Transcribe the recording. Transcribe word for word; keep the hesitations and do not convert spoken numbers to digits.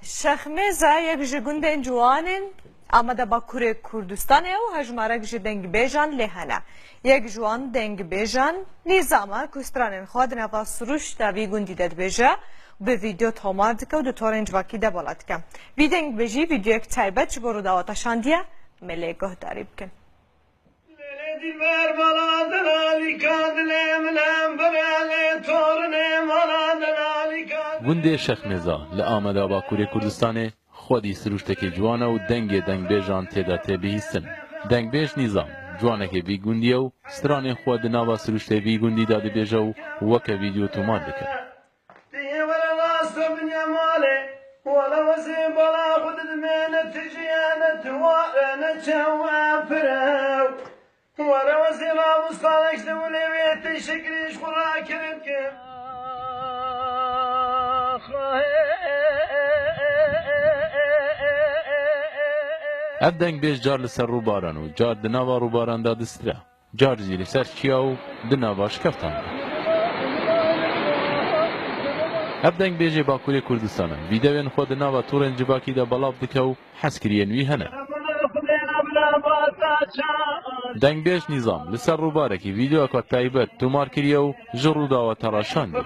Şexmêza yek ji gundên ciwanên Ameda Bakurê Kurdistanê û hejmarek ji dengbêjan lê hene. Yek ji wan dengbêjan Nîzam e ku stranên xwe di nava sirûşta vî gundî de dibêje, bi vîdeo tomar dike û di torên civakî de bala dike. Vî dengbêjî vîdeoyek taybet ji bo Rûdawa te şandiye, me lê guhdarî bikin. Dilê dilber bala delalîka, dilê min em bire lê tornê mala delalîka. Gundê Şexmêza li Ameda Bakurê Kurdistanê xwedî sirûştekê ciwan e û dengê dengbêjan tê de tê bihîstin. Dengbêj Nîzam, ciwanekê vî gundî ye û stranên xwe di nava sirûştê vî gundî de dibêje û weke vîdeo tomar dike. Tê were rasta binya malê, wala wezê bala xwe didimê, ne tijî ye, ne tiwar e, ne çew e pirew. Were wezê ravustalek de wile wê teşekkirî ji xwe rakirib ke. Ev dengbêj car li ser rûbaran û car di nava rûbaran de distire. Car jî li ser çiya û di nava şikeftan de. Ev dengbêjê Bakurê Kurdistan e. Vîdewên xwe di nava torên civakî de belav dike û hezkiriyên wî hene. Dengbêj Nîzam li ser rûbarekî vîdeoyeka taybet tomar kiriye û ji Rûdawa te re şandiye.